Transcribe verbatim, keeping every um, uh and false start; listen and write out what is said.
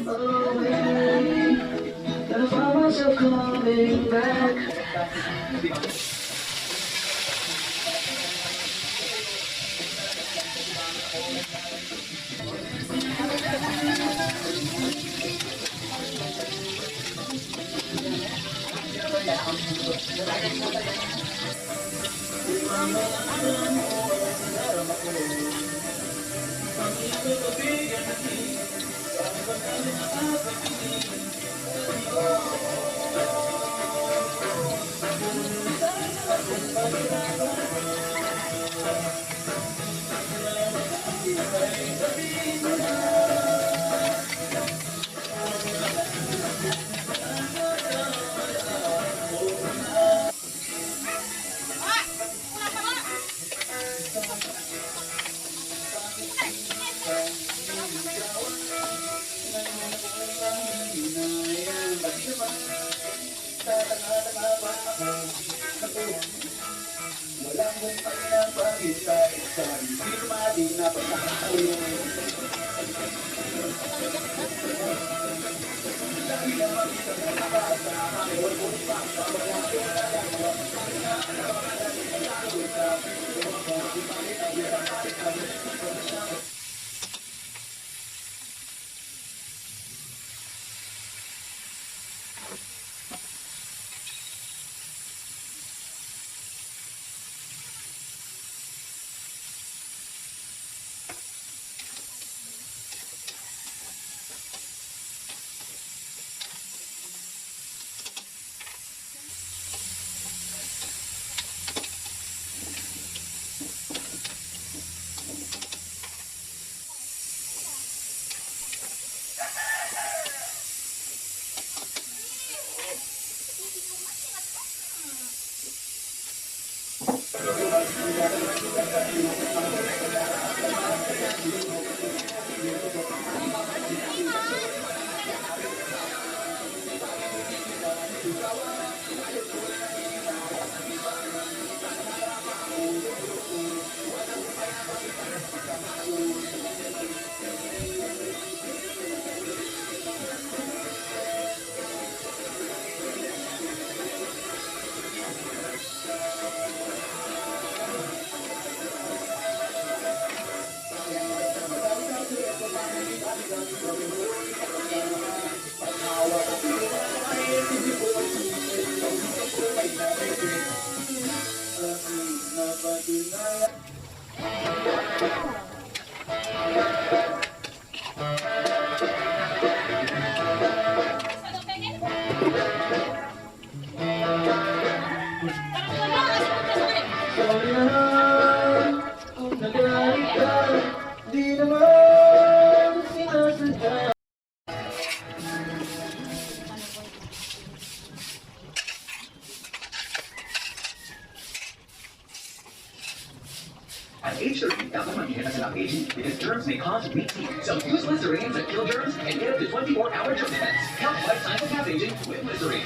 Away, then I found myself coming back. At age thirty, dapat mag-ingat na sila ang aging because germs may cause weak teeth. So use Listerine to kill germs and get up to twenty-four hour germ defense. Help fight silent cap aging with Listerine.